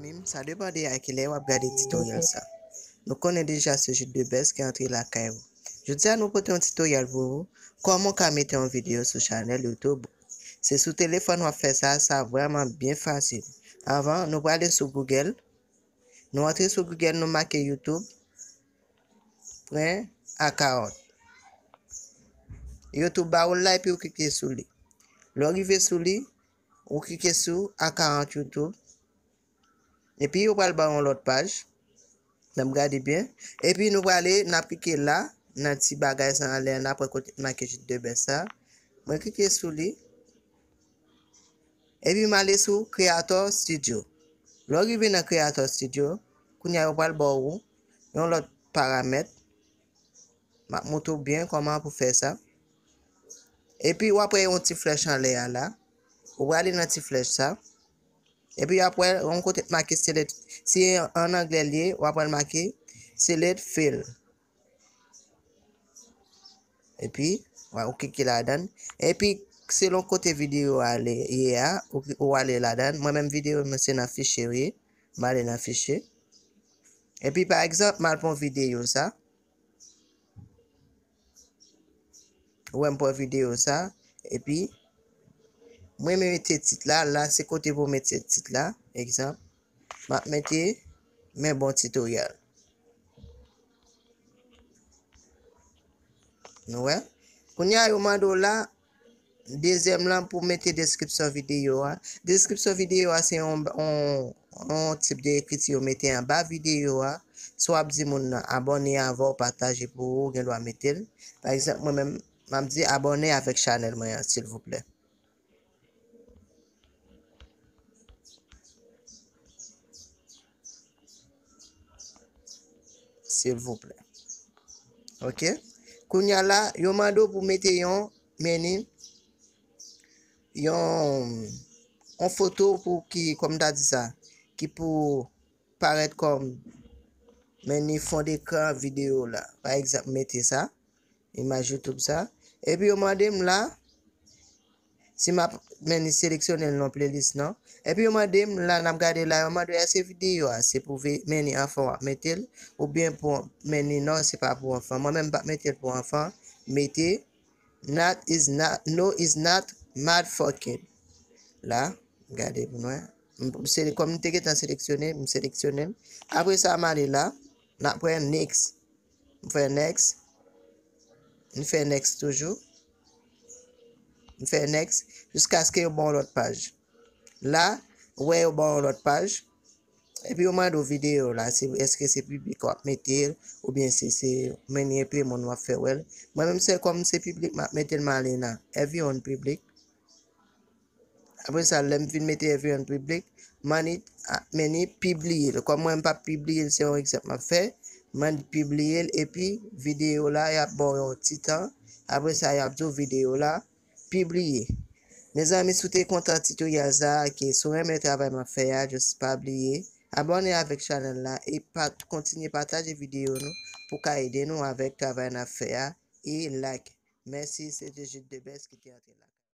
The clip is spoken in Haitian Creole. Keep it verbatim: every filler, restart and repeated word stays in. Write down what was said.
Mim, sa depann de a ki lè w ap gade titoryèl sa. Nou konnen deja se Jude de Best ki antre lakay ou. Jodi a nou pote yon titoryèl pou ou, kòman w ka mete yon videyo sou chanèl YouTube. Se sou telefòn w ap fè sa, sa vrèman byen fasil. Avan, nou prale sou Google. Nou antre sou Google, nou make YouTube, pran account. YouTube ba ou l la epi ou klike sou li. Lè w rive sou li, ou klike sou account YouTube. Epi yo pral ba w yon lòt paj. N ap gade byen. Epi nou prale, n ap klike la, nan ti bagay sa anlè a, n ap wè kote make Jude de Best sa. Mwen klike sou li. Epi m ale sou Creator Studio. Lè w rive nan Creator Studio, kounye a yo pral ba w yon lòt paramèt. M ap montre w byen kòman pou fè sa. Epi w ap wè yon ti flèch anlè a la. Ou prale nan ti flèch sa. Epi w ap wè yon kote make select. Si an anglè l ye, w ap wè l make select file. Epi, w a, ou klike ladan l. Epi, selon kote videyo a ale, ye a, ou, ou ale ladan l. Mwen menm videyo mwen se nan fichye, wi. M ale nan fichye. Epi, pa egzanp, m al pran videyo sa. Ou wè m pran videyo sa. Epi, mwen mete tit la. La, se kote pou mete tit la. Egzanp, m ap mete men bon titoryèl. Nou wè? Kounye a, yo mande w la, dezyèm lan pou mete deskripsyon videyo a. Deskripsyon videyo a se yon, yon, yon tip de ekriti yo mete anba videyo a. Si w ap di moun nan abòne avè w, pataje pou ou, ou gen dwa mete l. Pa egzanp, mwen menm, m ap di abòne avèk chanèl mwen an, silvouplè. Silvouplè. Ok. Kounye a la, yo mande w pou mete yon meni, yon, yon foto pou ki, kòm m ta di sa, ki pou parèt kòm meni fon dekran videyo la. Pa egzanp, mete sa. Imaj YouTube sa. Epi yo mande m la, si m ap meni seleksyone l nan playlist nan. Epi yo mande m la, n ap gade la, yo mande w èske videyo a se pou ve-, meni anfan w ap mete l, oubyen pou meni non, se pa pou anfan. Mwen menm m p ap mete l pou anfan. Mete not is not, no is not motherfucking. La, gade pou nou wè. M, m sele-, kòm m te gentan seleksyone, m seleksyone l. Apre sa, m ale la, n ap wè next. M fè next. M fè next toujou. M fè next jiskaske yo ban yon lòt paj. La, ou wè yo ban yon lòt paj. Epi yo mande w videyo la, se, èske se piblik w ap mete l, oubyen si se meni enpe moun w ap fè wè l. Mwen menm se kòm se piblik m ap mete l, m ale nan everyone public. Apre sa, lè m fin mete everyone public, m annik, a, meni pibliye l. Kòm mwen m p ap pibliye l, se yon egzanp m ap fè. M annik pibliye l, epi videyo la, y ap ba w yon ti tan. Apre sa, y ap di w videyo la pibliye. Mezanmi, si w te kontan titoryèl sa a, ke si w renmen travay m ap fè a, just pa bliye abòne avèk chanèl la e pa, kontinye pataje videyo nou pou ka ede nou avèk travay n ap fè a e like. Mèsi, se te Jude de Best ki te antre la.